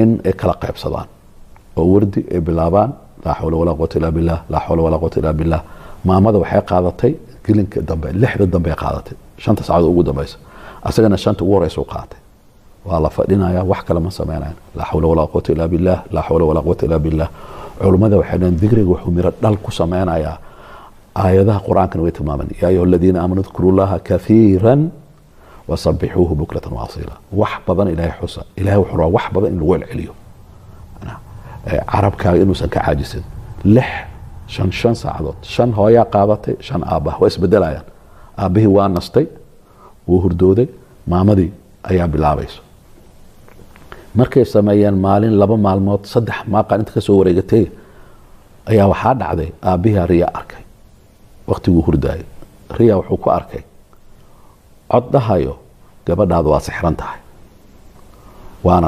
In ay kala qaybsadaan oo wardi ay bilaabaan, laa xawla walaa quwata illaa billah, laa xawla walaa quwata illaa billah. Maamada waxay qaadatay gelinka dambe, 6da dambe ay qaadatay, 5ta saacadood ugu dambeysa. Asagana 5ta ugu horeysa u qaatay. Waa la fadhinaya, wax kale ma sameynayan. Laa xawla walaa quwata illaa billah, laa xawla walaa quwata illaa billah. Culummada waxay dhaheen dikriga wuxuu miro dhal ku sameynayaa. Aayadaha Qur-aankana way tilmaaman: yaa ayuha aladiina aamanuu dkuru llaha kathiiran wasabixuuhu bukratan waasiila. Wax badan Ilaahay xusa. Ilahay wuxuu rabaa wax badan in lagu celceliyo, carabkaaga inuusan ka caajisin. 6, 5, 5 saacadood, 5 hooyaa qaadatay, 5 aabbaha. Waa isbedelayaan. Aabbihii waa nastay, wuu hurdooday, maamadii ayaa bilaabayso. Markay sameeyeen maalin, 2 maalmood, 3 maaqan inta kasoo wareegatay ayaa waxaa dhacday aabbihii riya arkay. Waqtiguu hurdaayay riya wuxuu ku arkay cod dhahayo: "Gabadhaadu waa sixran tahay." Waana